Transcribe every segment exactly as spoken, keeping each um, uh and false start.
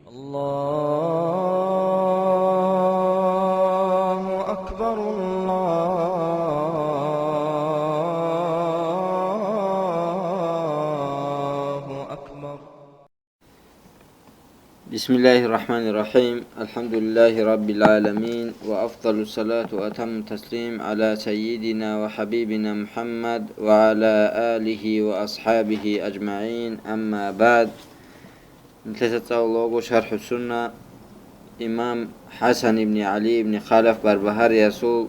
الله أكبر، الله أكبر. بسم الله الرحمن الرحيم. الحمد لله رب العالمين، وأفضل الصلاة وأتم التسليم على سيدنا وحبيبنا محمد وعلى آله وأصحابه أجمعين. أما بعد. Нилъеца цӀалулаго ШархӀу Сунна, имам ХӀасан ибн ГӀали ибн Халаф Барбагьариясул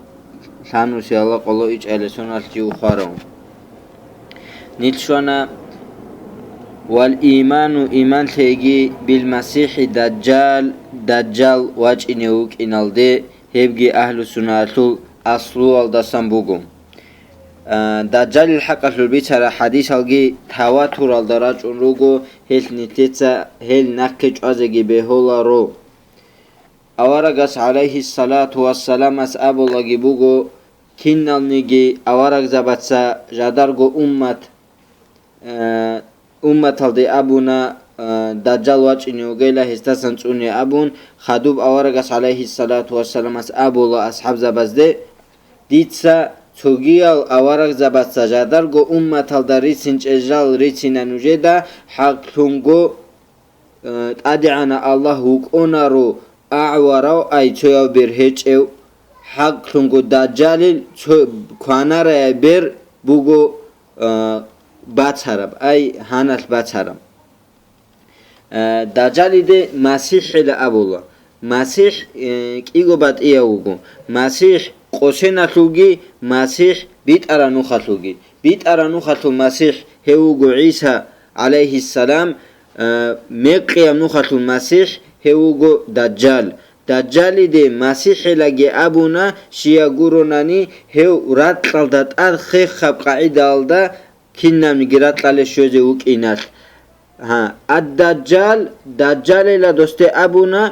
лъанусиялда къоло ичӀалесуналъ жив хварав. Нилъ щвана: «Вал иману, иман лъеги, бил МасихӀи Дажжал, Дажжал вачӀине вукӀиналде, гьебги агьлусуннаялъул аслуялдасан буго». А, Дажжалил хӀакъалъулъ бицарал хӀадисалги таватуралда рачӀун руго, гьелъ нилъеца гьел нахъе чӀвазеги бегьуларо. Аварагас, гӀалайгьиссалату вассаламас, абулаги буго, киналниги аварагзабаца жадарго уммат, э, умматалде абуна, э, Дажжал вачӀине вугила, гьесдасан цӀуне абун, хадуб аварагас, гӀалайгьиссалату вассаламас, абула асхӀабзабазде: «Дица цогиял аварагзабаца жадарго умматалда рицинчӀел жал рицина нужеда, хӀакълъунго, э, ТӀадегӀанав Аллагь вукӀунаро агӀварав, ай цояв бер гьечӀев, хӀакълъунго Дажжалил цо кванарая бер буго, э, бацараб, ай гьаналъ бацараб». Э, Дажжалиде МасихӀила абула. МасихӀ, э, кӀиго батӀияв вуго. МасихӀ къосиналъулги, МасихӀ битӀараб нухалъулги. БитӀараб нухалъул МасихӀ гьев вуго ГӀиса, гӀалайгьиссалам, э, мекъияб нухалъул МасихӀ гьев вуго Дажжал. Дажжалиде МасихӀилаги абуна, щай гуронани, гьев ракьалда тӀад хехаб къагӀидаялда кинабниги ракьалде щвезе вукӀиналъ. Гьа, ад-Дажжал, Дажжалила досде абуна,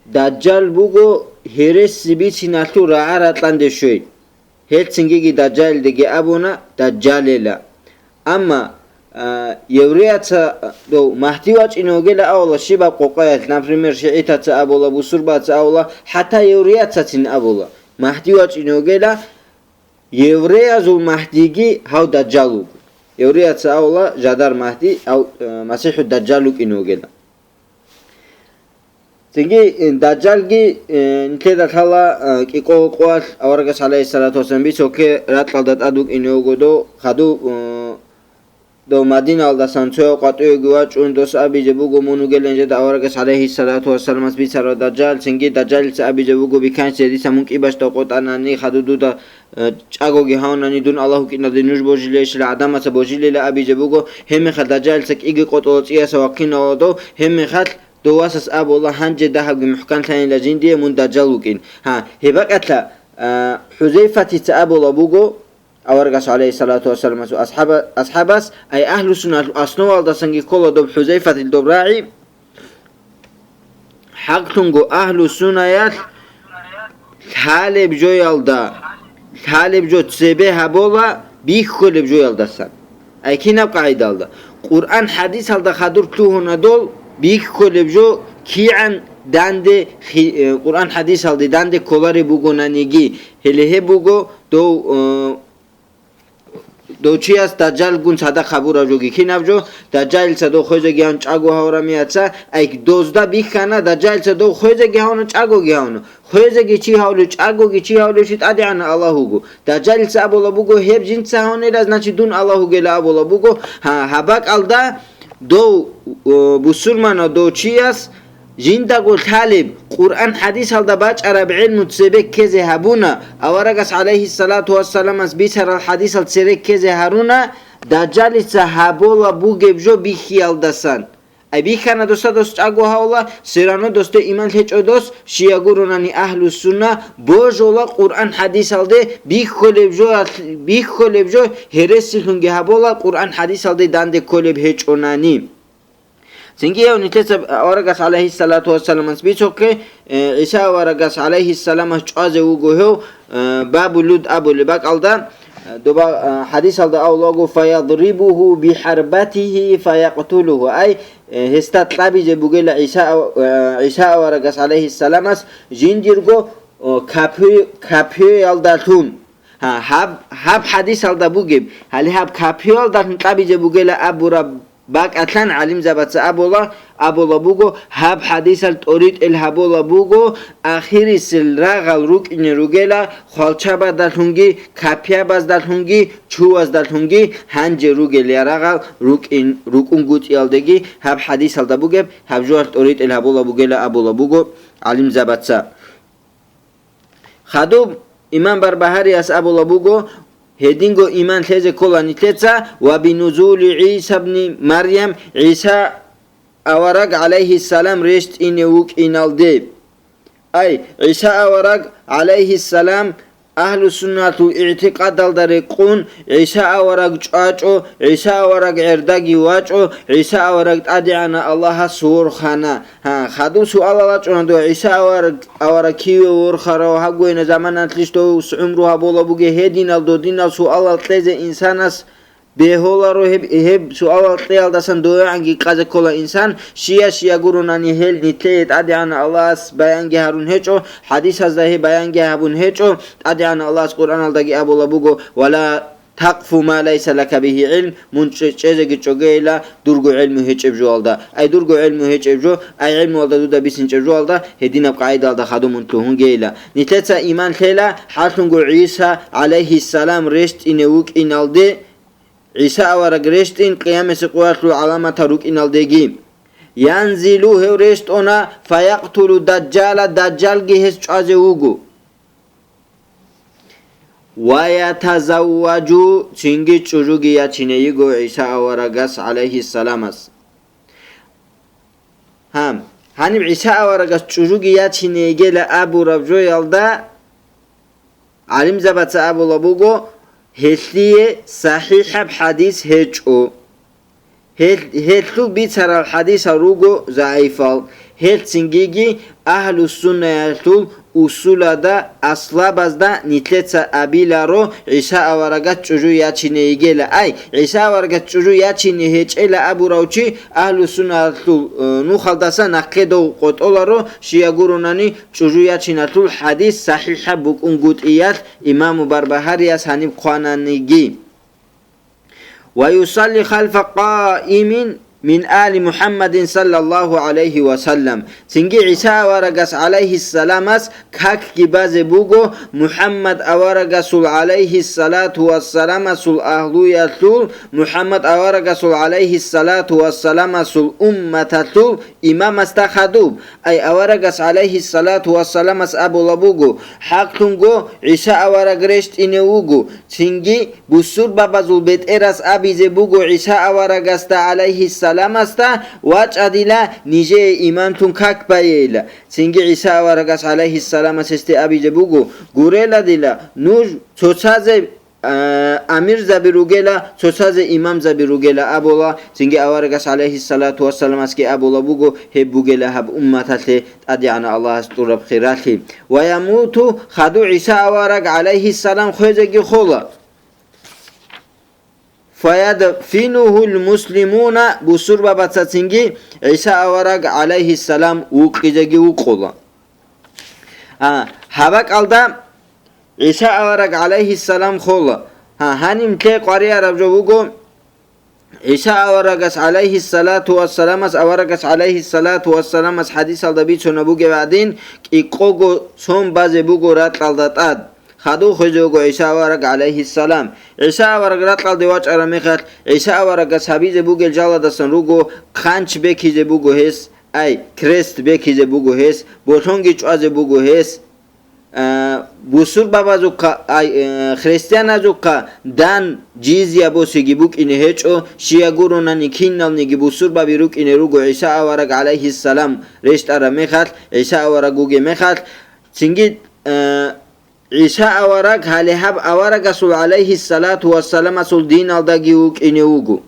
Дажжал буго гьереси бициналъул рагӀа ракьанде щвей. Гьелъ цинги Дажжалилдеги абуна Дажжалила. Амма, а, евреяца дов Магьди вачӀине вугила абула щибаб къокъаялъ, например, шигӀитаца абула, бусурбаца абула, хӀатта евреяцацин абула, Магьди вачӀине вугила, евреязул Магьдиги гьав Дажжал вуго. Евреяца абула жадар Магьди, ав, э, МасихӀу Дажжал вукӀине вугила. Цинги, э, Дажжалги, э, нилъеда лъала, э, кӀикъого къоялъ аварагас, гӀалайгьиссалату вассалам, бицоке ракьалда тӀад вукӀине вуго дов, хадув, э, дов Мадинаялдасан цояв къватӀивеги вачӀун, дос абизе буго, мун вугилан жеда аварагас, гӀалайгьиссалату вассаламас, бицарав Дажжал. Цинги Дажжалица абизе буго, биканчӀе дица мун кӀибачда къотӀанани, хадув дуда, э, чӀагоги гьавунани, дун Аллагь вукӀиналде нуж божилейищила, гӀадамаца божилейила абизе буго, гьебмехалъ Дажжалица кӀиги къотӀола цӀияса вахъинавула дов, гьебмехалъ дов васас абула, гьанже дагьабги мухӀканлъанила жиндие мун Дажжал вукӀин. Гьа, гьеб бакӀалъа, а, ХӀузайфатица абула буго, аварагас, гӀалайгьиссалату вассаламасул асхӀаба-, асхӀабас, ай, агьлу сунналъул основалдасанги ккола доб ХӀузайфатил доб рагӀи, хӀакълъунго агьлу суннаялъ лъалеб жоялда, лъалеб жо цебе гьабола бихьулеб жоялдасан. Ай кинаб къагӀидалда? Къуръан хӀадисалда хадур лъугьуна дол бихьулеб жо кигӀан данде хи-, э, Къуръан хӀадисалде данде кколареб бугонаниги, гьеле гьеб буго дов, э, дов чияс Дажжалгун цадахъ гьабураб жоги кинаб жо, Дажжалица дов хвезегиян чӀаго гьаврамияца, ай дозда бихьана, Дажжалица дов хвезеги гьавна, чӀагоги гьавна. Хвезеги чи гьавлев, чӀагоги чи гьавлев чи ТӀадегӀанав Аллагь вуго. Дажжалица абула буго, гьеб жинца гьавнила, значит, дун Аллагь вугела абула буго. Гьа, гьаб бакӀалда дов, э, бусурманав дов чияс жиндаго лъалеб, Къуръан хӀадисалда бачӀараб гӀелму цебе ккезе гьабуна, аварагас, гӀалайгьиссалату вассаламас, бицарал хӀадисал цере ккезе гьаруна, Дажжалица гьабола бугеб жо бихьиялдасан. Ай бихьана досда дос чӀаго гьавла, все равно досде иман лъечӀо дос, щай гуронани агьлу сунна, божола Къуръан хӀадисалде бихьулеб жо, бихьулеб жо гьересилъунги гьабола Къуръан хӀадисалде данде кколеб гьечӀонани. Цинги гьев нилъеца аварагас, гӀалайгьиссалату вассаламас, бицохъе, э, ГӀиса аварагас, гӀалайгьиссаламас, чӀвазе вуго гьев, э, Бабу Луд абулеб бакӀалда, э, доба, э, хӀадисалда авлаго, «Фаядрибуху бихӀарбатихи фаякътулуху», ай, э, гьесда кьабизе бугела ГӀиса ав-, э, ГӀиса аварагас, гӀалайгьиссаламас, жиндирго, о, капу-, капуялдалъун. Гьа, гьаб, гьаб хӀадисалда бугеб, гьале гьаб капуялдалъун кьабизе бугела абураб бакӀалъан гӀалимзабаца абула, абула буго, гьаб хӀадисал тӀоритӀел гьабула буго, ахирисел рагъал рукӀине ругела хвалчабаздалъунги, капиябаздалъунги, чуваздалъунги гьанже ругел ярагъал рукӀин, рукӀунгутӀиялдеги гьаб хӀадисалда бугеб, гьаб жугьалъ тӀоритӀел гьабула бугела абула буго гӀалимзабаца. Хадуб имам Барбагьарияс абула буго, гьединго иман лъезе ккола нилъеца ва бинузули ГӀиса бни Марьям, ГӀиса авараг, гӀалайгьиссалам, рещтӀине вукӀиналде. Ай, ГӀиса авараг, гӀалайгьиссалам, агьлусунналъул игӀтикъадалда рекъун, ГӀиса авараг чӀвачӀо, ГӀиса авараг гӀердаги вачӀо, ГӀиса авараг ТӀадегӀанав Аллагьас ворхана. Гьа, хадуб суалал рачӀуна дов, ГӀиса авараг, авараг киве ворхарав, гьабгойна заманалъищ дов гӀумру гьабула бугеб, гьединал додинал суалал кьезе инсанас бегьуларо. Гьеб, гьеб суалал кьеялдасан довегӀанги къазе ккола инсан, щия-щия гуронани гьел нилъее ТӀадегӀанав Аллагьас баянги гьарун гьечӀо, хӀадисазда гьеб баянги гьабун гьечӀо, ТӀадегӀанав Аллагьас Къуръаналдаги абула буго, «Ва ла такъфу ма лайса лака бигьи гӀилм», мун чӀе-, чӀезеги чӀогейила дурго гӀелму гьечӀеб жоалда. Ай дурго гӀелму гьечӀеб жо, ай гӀелмуялда дуда бицинчӀеб жоалда, гьединаб къагӀидалда хадуб мун лъугьунгейила. Нилъеца иман лъела, хӀалъунго ГӀиса, гӀалайгьиссалам, рещтӀине вукӀиналде, ГӀиса авараг рещтӀин къиямасеб къоялъул гӀаламатал рукӀиналдеги. Янзилу, гьев рещтӀуна, фаякътулу Даджала, Даджалги гьес чӀвазе вуго. Ва ятазавважу, цинги чӀужуги ячине йиго ГӀиса аварагас, гӀалайгьиссаламас. Гьа, гьаниб ГӀиса аварагас чӀужуги ячине йигела абураб жоялда гӀалимзабаца абула буго, гьелъие сахӀихӀаб хӀадис гьечӀо. Гьел-, гьелъул бицарал хӀадисал руго загӀипал. Гьел цингиги агьлусуннаялъул усулада, аслабазда нилъеца абиларо, ГӀиса аварагас чӀужу ячине йигела. Ай, ГӀиса аварагас чӀужу ячине гьечӀела абурав чи агьлусуннаялъул, э, нухалдаса нахъе дов къотӀоларо, щия гуронани чӀужу ячиналъул хӀадис сахӀихӀаб букӀунгутӀиялъ имаму Барбагьарияс гьаниб хъвананиги. «Ва юсалли халфа къаимин мин али МухӀаммадин саллаллагьу гӀалайгьи ва саллам». Цинги ГӀиса аварагас, гӀалайгьиссаламас, какги базе буго МухӀаммад аварагасул, гӀалайгьиссалату вассаламасул, агьлуялъул, МухӀаммад аварагасул, гӀалайгьиссалату вассаламасул, умматалъул имамасда хадуб. Ай аварагас, гӀалайгьиссалату вассаламас, абула буго, хӀакълъунго ГӀиса авараг рещтӀине вуго, цинги бусурбабазул бетӀерас абизе буго ГӀиса аварагасда, гӀалайгьиссаламасда, вачӀа дила нижее имамлъун как байейила. Цинги ГӀиса аварагас, гӀалайгьиссаламас, гьесде абизе буго, гурела дила, нуж цоцазе а, амирзаби ругела, цоцазе имамзаби ругела абула, цинги аварагас, гӀалайгьиссалату вассаламасги, абула буго, гьеб бугела гьаб умматалъе ТӀадегӀанав Аллагьас тӀураб хиралъи. Ва ямуту, хаду ГӀиса авараг, гӀалайгьиссалам, хвезеги хола. Фаядфинугьул муслимуна, бусурбабаца цинги ГӀиса авараг, гӀалайгьиссалам, вукъизеги вукъула. А, гьаб бакӀалда ГӀиса авараг, гӀалайгьиссалам, хола. Гьа, гьаниб нилъее къваригӀараб жо буго, ГӀиса аварагас, гӀалайгьиссалату вассаламас, аварагас, гӀалайгьиссалату вассаламас, хӀадисалда бицунеб бугеб гӀадин, кӀикъого сон базе буго ракьалда тӀад. Хадуб хвезе вуго ГӀиса авараг, гӀалайгьиссалам. ГӀиса авараг ракьалде вачӀараб мехалъ, ГӀиса аварагас гьабизе бугел жаладасан руго, хъанч бекизе буго гьес, ай, крест бекизе буго гьес, болъонги чӀвазе буго гьес. А, бусурбабазухъа, ай, э, христианазухъа дан, жизья босиги букӀине гьечӀо, щия гуронани киналниги бусурбаби рукӀине руго ГӀиса авараг, гӀалайгьиссалам, рещтӀараб мехалъ, ГӀиса авараг вугеб мехалъ. Цинги, э, ГӀиса авараг гьале гьаб аварагасул, гӀалайгьиссалату вассаламасул, диналдаги вукӀине вуго.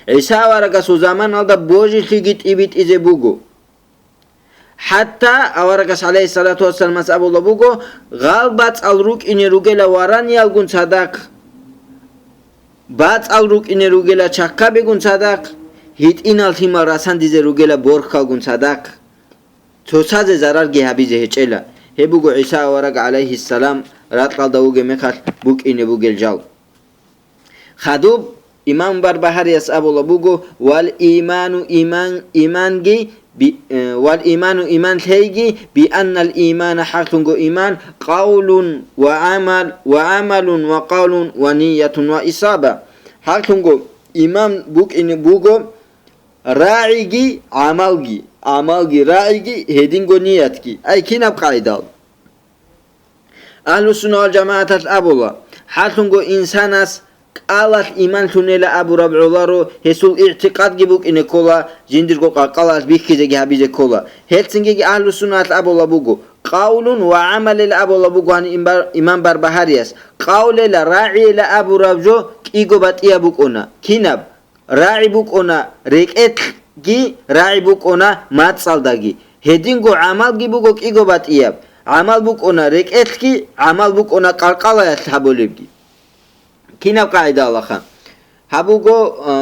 ГӀиса аварагасул заманалда божилъиги тӀибитӀизе буго. ХӀатта аварагас, гӀалайгьиссалату вассаламас, абула буго, гъал бацӀал рукӀине ругела вараниялгун цадахъ, бацӀал рукӀине ругела чахъабигун цадахъ, гьитӀинал лъимал расандизе ругела борхьалгун цадахъ, цоцазе зарарги гьабизе гьечӀела. Гьеб буго ГӀиса авараг, гӀалайгьиссалам, ракьалда вугеб мехалъ букӀине бугел жал. Хадуб имам Барбагьарияс абула буго: «Вал иману иман, иманги би-, э, вал иману иман лъейги, би аннал имана, хӀакълъунго иман, къавлун ва гӀамал, ва гӀамалун ва къавлун ва ниятун ва исаба». ХӀакълъунго иман букӀине буго рагӀиги гӀамалги, гӀамалги рагӀиги, гьединго ниятги. Ай кинаб къагӀидал? Агьлу-сунна вал жамагӀаталъ абула, хӀакълъунго инсанас кӀалалъ иман лъунела абураб гӀоларо, гьесул игӀтикъадги букӀине ккола, жиндирго къаркъалалъ бихьизеги гьабизе ккола. Гьелцинги агьлу-сунналъ абула буго, къавлун ва гӀамалила абула буго гьаниб имбар-, имам Барбагьарияс. Къавлила, рагӀила абураб жо кӀиго батӀияб букӀуна. Кинаб? РагӀи букӀуна рекӀелъги, рагӀи букӀуна мацӀалдаги. Гьединго гӀамалги буго кӀиго батӀияб. ГӀамал букӀуна рекӀелъги, гӀамал букӀуна къаркъалаялъ гьабулебги. Кинаб къагӀидалаха? Гьаб буго, а,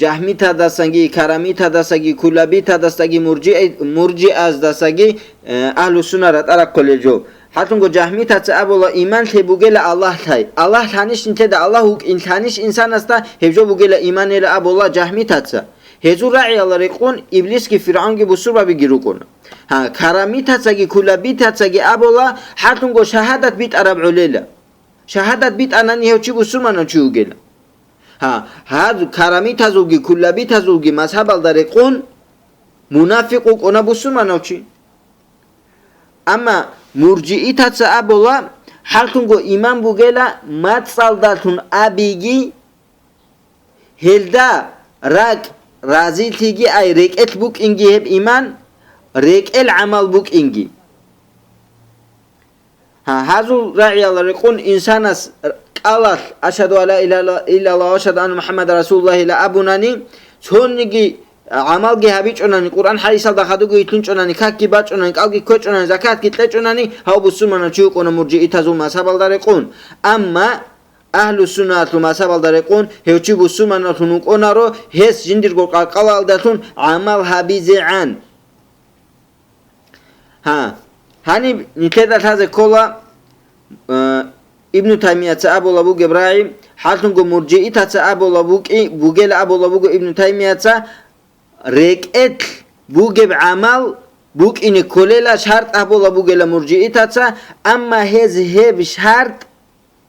жагьмитадасаги, карамитадасаги, кулабитадасаги, муржи-, муржиаздасаги, а, агьлу-сунна ратӀа рахъулел жо. ХӀакълъунго жагьмитаца абула, иман лъе бугела Аллагь лъай. Аллагь лъанищ нилъеда, Аллагь вукӀин лъанищ инсанасда, гьеб жо бугела иманила абула жагьмитаца. Гьезул рагӀияла рекъон Иблисги ФиргӀавнги бусурбабиги рукӀуна. Гьа, карамитацаги кулабитацаги абула, хӀакълъунго шагьадат битӀараб гӀолела. Шагьадат битӀанани гьев чи бусурманав чи вугела. Гьа, гьаз карамитазулги кулабитазулги мазгьабалда рекъон мунафикъ вукӀуна бусурманав чи. Амма муржиитаца абула, хӀакълъунго иман бугела мацӀалдалъун абиги, гьелда ракӀ разилъиги, ай рекӀелъ букӀинги гьеб иман, рекӀел гӀамал букӀинги. Гьа, гьазул рагӀиял рекъон инсанас кӀалалъ «Ашгьаду ан ла илагьа иллаллагь ва ашгьаду анна МухӀаммадан расулуллагь» ила абунани, цониги гӀамалги гьабичӀунани, Къуръан хӀадисалда хадуги вилълъунчӀунани, какги бачӀунани, кӀалги кквечӀунани, закатги кьечӀунани, гьав бусурманав чи вукӀуна муржиитазул мазгьабалда рекъон. Амма агьлу-суннаялъул мазгьабалда рекъон гьев чи бусурманавлъун вукӀунаро, гьес жиндирго къаркъалаялдалъун гӀамал гьабизегӀан. Гьа, гьаниб нилъеда лъазе ккола, э, Ибну Таймияца абула бугеб рагӀи, хӀакълъунго муржиитаца абула букӀи-, бугела абула буго Ибну Таймияца, рекӀелъ бугеб гӀамал букӀине кколела шартӀ абула бугела муржиитаца, амма гьез гьеб шартӀ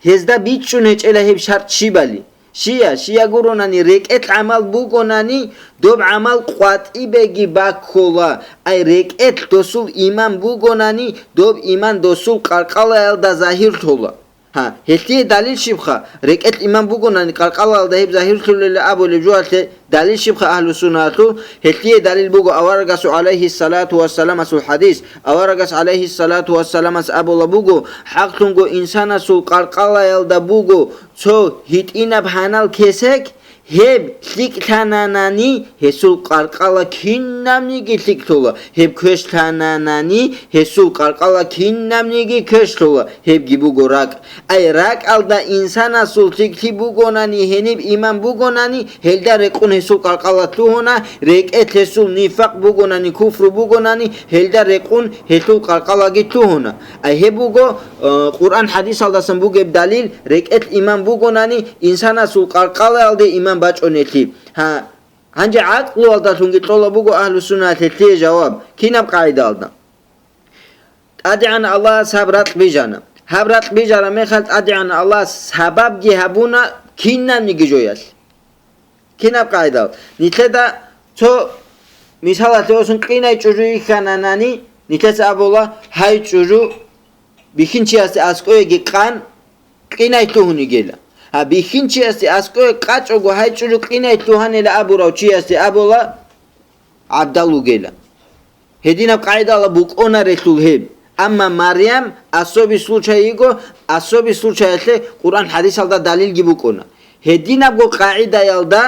Гьезда бичӀчӀун гьечӀела гьеб шартӀ щибали. Щия, щия гуронани, рекӀелъ гӀамал бугонани, доб гӀамал къватӀибеги баккола. Ай, рекӀелъ досул иман бугонани, доб иман досул къаркъалаялда загьирлъула. Гьа, гьелъие далил щибха? РекӀелъ иман бугонани, къаркъалаялда гьеб загьирлъулела абулеб жоялъе далил щибха агьлу-суннаялъул? Гьелъие далил буго аварагасул гӀалайгьиссалату вассаламасул хӀадис. Аварагас гӀалайгьиссалату вассаламас абула буго, хӀакълъунго инсанасул къаркъалаялда буго цо гьитӀинаб гьанал кесек, гьеб лъикӀлъананани, гьесул къаркъала кинабниги лъикӀлъула, гьеб квешлъананани, гьесул къаркъала кинабниги квешлъула, гьебги буго ракӀ. Ай, ракӀалда инсанасул лъикӀлъи бугонани, гьениб иман бугонани, гьелда рекъун гьесул къаркъала лъугьуна, рекӀелъ гьесул нифакъ бугонани, куфру бугонани, гьелда рекъун гьелъул къаркъалаги лъугьуна. Ай, гьеб буго, э, Къуръан хӀадисалдасан бугеб далил, рекӀелъ иман бугонани, инсанасул къаркъалаялде иман бачӀунелъи. Гьа, гьанже гӀакълуялдалъунги кьола буго агьлу-суннаялъ гьелъие жаваб, кинаб къагӀидаялда? ТӀадегӀан Аллагьас гьаб ракь бижана. Гьаб ракь бижараб мехалъ ТӀадегӀан Аллагьас сабабги гьабуна кинабниги жоялъ. Кинаб къагӀидал? Нилъеда цо мисалалъе босун, къинай чӀужу йихьананани, нилъеца абула, гьай чӀужу бихьинчиясде аскӀоеги къан, къинай лъугьун йигела. Гьа, бихьинчиясде аскӀое къачӀого гьай чӀужу къинай лъугьанила абурав чиясде абула, гӀабдал вугела. Гьединаб къагӀидала букӀунарелъул гьеб. Амма Марям особый случай йиго, особый случаялъе Къуръан хӀадисалда далилги букӀуна. Гьединабго къагӀидаялда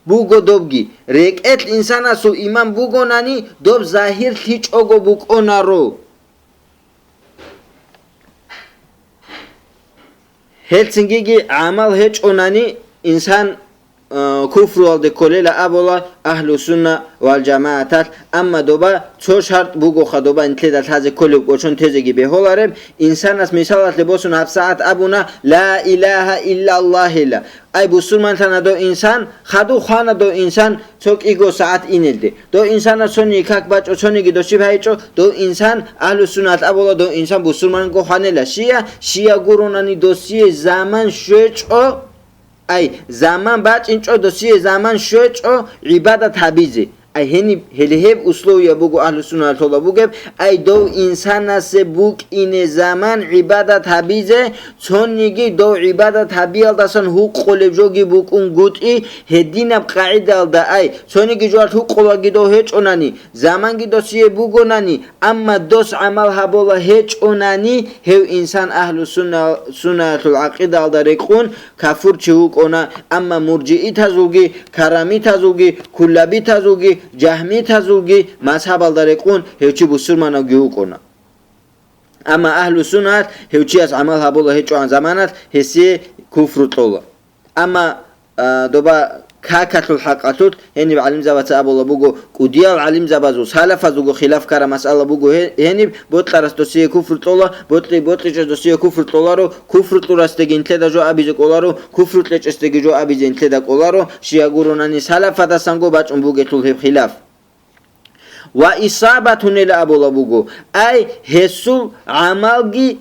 буго добги, рекӀелъ инсанасул иман бугонани, доб загьирлъичӀого букӀунаро. Гьелцингиги гӀамал гьечӀонани, инсан э, куфруялде кколела абула агьлу-сунна вал-жамагӀаталъ, амма доба цо шартӀ бугоха доба нилъеда лъазе кколеб кӀочон тезеги бегьулареб, инсанас мисалалъе босун гьабсагӀат абуна: «Ла илагьа иллаллагьила». Ай, бусурманлъана дов инсан, хадув хвана дов инсан цо кӀиго сагӀат инелде. Дов инсанас цониги как бачӀо, цониги досиб гьайчӀо, дов инсан, агьлу-сунналъ абула, дов инсан бусурманго хванила. Щия, щия гуронани досие заман щвечӀо, ай, заман бачӀинчӀо, досие заман щвечӀо гӀибадат гьабизе. Ай, гьениб, гьеле гьеб условия буго агьлу-сунналъула бугеб, ай, дов инсанасе букӀине заман гӀибадат гьабизе, цониги дов гӀибадат гьабиялдасан гьукъулеб жоги букӀунгутӀи, гьединаб къагӀидалда, ай, цониги жоялъ гьукъулаги дов гьечӀонани, заманги досие бугонани, амма дос гӀамал гьабула гьечӀонани, гьев инсан агьлу-сунна-, суннаялъул гӀакъидаялда рекъун кафурчи вукӀуна, амма муржиитазулги, карамитазулги, куллабитазулги, жагьмитазулги мазгьабалда рекъун гьев чи бусурманавги вукӀуна. Амма агьлу-суннат гьев чияс гӀамал гьабула гьечӀогӀан заманалъ гьесие куфру кьола. Амма, а, доба какалъул хӀакъалъулъ гьениб гӀалимзабаца абула буго, кӀудиял гӀалимзабазул, салафазулго хилаф ккараб масъала буго гье-, гьениб, бокьарас досие куфру кьола, бокьи-, бокьичӀес досие куфру кьоларо, куфру кьурасдеги нилъеда жо абизе кӀоларо, куфру кьечӀесдеги жо абизе нилъеда кӀоларо, щия гуронани салафадасанго бачӀун бугелъул гьеб хилаф. Ва исабатунила абула буго, ай, гьесул гӀамалги,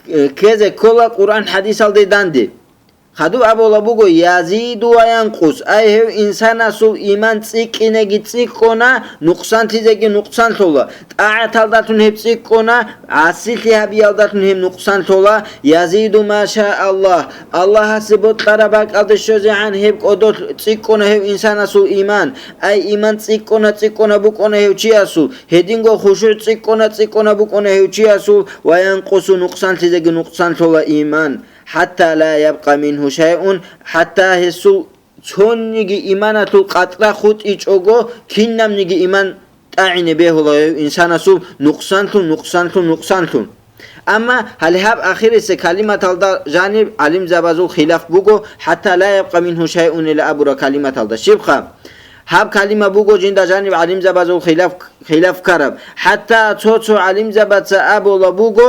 э, ккезе ккола Къуръан хӀадисалде данде. Хадуб абула буго, язиду ва янкъус, ай, гьев инсанасул иман цӀикӀкӀинеги цӀикӀкӀуна, нукъсанлъизеги нукъсанлъула, тӀагӀаталдалъун гьеб цӀикӀкӀуна, гӀасилъи гьабиялдалъун гьеб нукъсанлъула, язиду ма ша Аллагь, Аллагьасе бокьараб бакӀалде щвезегӀан гьеб кӀодолъ цӀикӀкӀуна гьев инсанасул иман. Ай, иман цӀикӀкӀуна-цӀикӀкӀуна букӀуна гьев чиясул, гьединго хушугӀ цӀикӀкӀуна-цӀикӀкӀуна букӀуна гьев чиясул, ва янкъусу, нукъсанлъизеги нукъсанлъула иман. ХӀатта ла ябкъа мингьу шайъун, хӀатта гьесул цониги иманалъул къатӀра хутӀичӀого, кинабниги иман тӀагӀине бегьула гьев инсанасул нукъсанлъун, нукъсанлъун, нукъсанлъун. Амма гьале гьаб ахирисеб калиматалда жаниб гӀалимзабазул хилаф буго, хӀатта ла ябкъа мингьу шайъунила абураб калиматалда. Щибха? Гьаб калима буго жинда жаниб гӀалимзабазул хилаф, хилаф ккараб. ХӀатта цо-цо гӀалимзабаца абула буго,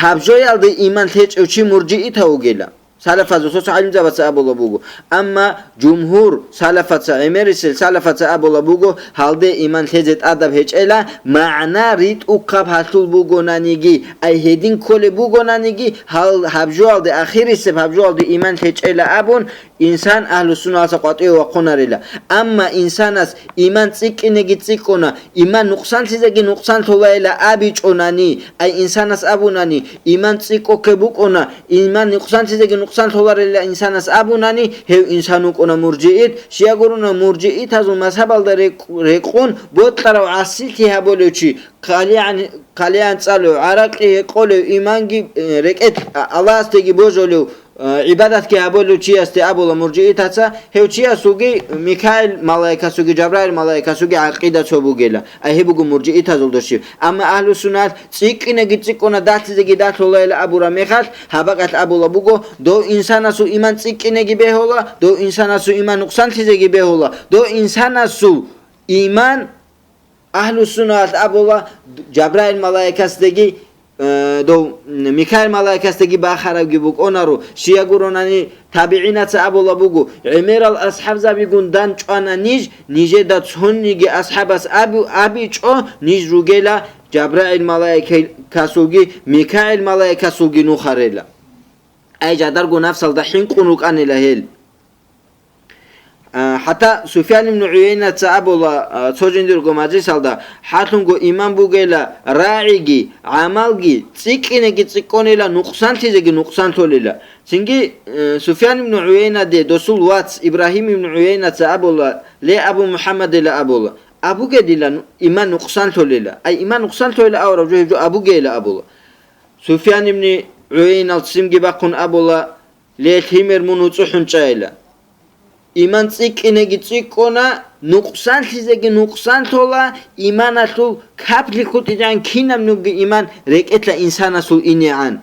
гьаб жоялде иман лъечӀев чи муржиитав вугила. Салафазул цо-цо гӀалимзабаца абула буго. Амма жумгьур салафаца, гӀемерисел салафаца абула буго, гьалде иман лъезе тӀадаб гьечӀела, магӀна ритӀухъаб гьалъул бугонаниги, ай гьедин кколеб бугонаниги, гьал гьаб жоялде, ахирисеб гьаб жоялде иман лъечӀела абун, инсан агьлу-сунналаса къватӀиве вахъунарила. Амма инсанас иман цӀикӀкӀинеги цӀикӀкӀуна, иман нукъсанлъизеги нукъсанлъулайила абичӀонани, ай инсанас абунани, иман цӀикӀкӀухъе букӀуна, иман нукъсанлъизеги нукъсанлъуларила инсанас абунани, гьев инсан вукӀуна муржиит, щия гурони муржиитазул мазгьабалда рекъ-, рекъун бокьарав гӀасилъи гьабулев чи, хъалигӀан, хъалигӀан цӀалев, гӀаракьи гьекъолев, иманги, э, рекӀелъ, а, Аллагьасдеги божулев, э, гӀибадатги гьабулев чиясде абула муржиитаца, гьев чиясулги Микаил малаикасулги Жабраил малаикасулги гӀакъида цо бугела. Ай гьеб буго муржиитазул доши. Амма агьлу-суннат цӀикӀкӀинеги цӀикӀкӀуна, далъизеги далъулайила абураб мехалъ, гьаб бакӀалъ абула буго, дов инсанасул иман цӀикӀкӀинеги бегьула, дов инсанасул иман нукъсанлъизеги бегьула, дов инсанасул иман Агьлу-суннаялъ абула, Жабраил малаикасдаги, э, дов, м, Микаил малаикасдаги бахарабги букӀунаро, щия гуронани, табигӀинаца абула буго, гӀемерал асхӀабзабигун дандчӀвана ниж, нижеда цониги асхӀабас абу-, абичӀо, ниж ругела Жабраил малаикасулги, Микаил малаикасулги нухарела. Ай, жадарго нафсалда хӀинкъун рукӀанила гьел. А, хӀатта Суфьян ибн ГӀуяйнаца абула, а, цо жиндирго мажлисалда, хӀалъунго иман бугела рагӀиги, гӀамалги, цӀикӀкӀинеги цӀикӀкӀунела, нукъсанлъизеги нукъсанлъулела. Цинги, э, Суфьян ибн ГӀуяйнаде досул вац Ибрагьим ибн ГӀуяйнаца абула, ле, Абу МухӀаммадила абула, абуге дила ну-, иман нукъсанлъулела. Ай, иман нукъсанлъулела авараб жо гьеб жо абугейила абула. Суфьян ибн ГӀуяйнал ццинги бахъун абула, ле, лъимер мун вуцӀухӀун чӀайила. Иман цӀикӀкӀинеги цӀикӀкӀуна, нукъсанлъизеги нукъсанлъула, иманалъул капли хутӀичӀан кинабниги иман рекӀелъа инсанасул инегӀан.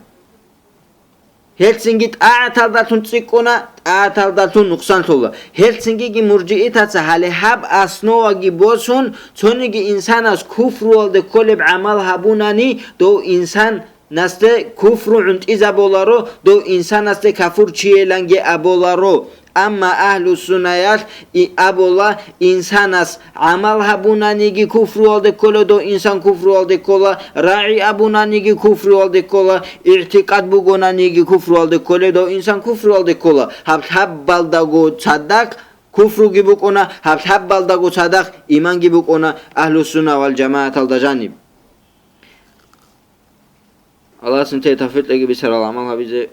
Гьелцинги тӀагӀаталдалъун цӀикӀкӀуна, тӀагӀаталдалъун нукъсанлъула. Гьелцингиги муржиитаца гьале гьаб основаги босун, цониги инсанас куфруялде кколеб гӀамал гьабунани, дов инсанасде куфру гӀунтӀизаболаро, дов инсанасде кафурчийиланги аболаро. Амма агьлу-суннаялъ и абула, инсанас гӀамал гьабунаниги куфруялде ккола, дов инсан куфруялде ккола, рагӀи абунаниги куфруялде ккола, игӀтикъад бугонаниги куфруялде ккола, дов инсан куфруялде ккола. Гьаб лъабалдаго цадахъ куфруги букӀуна, гьаб лъабалдаго цадахъ иманги букӀуна агьлу-сунна вал жамааталда жаниб. Аллагьас нилъее тавфикъ кьеги бицарал гӀамал гьабизе.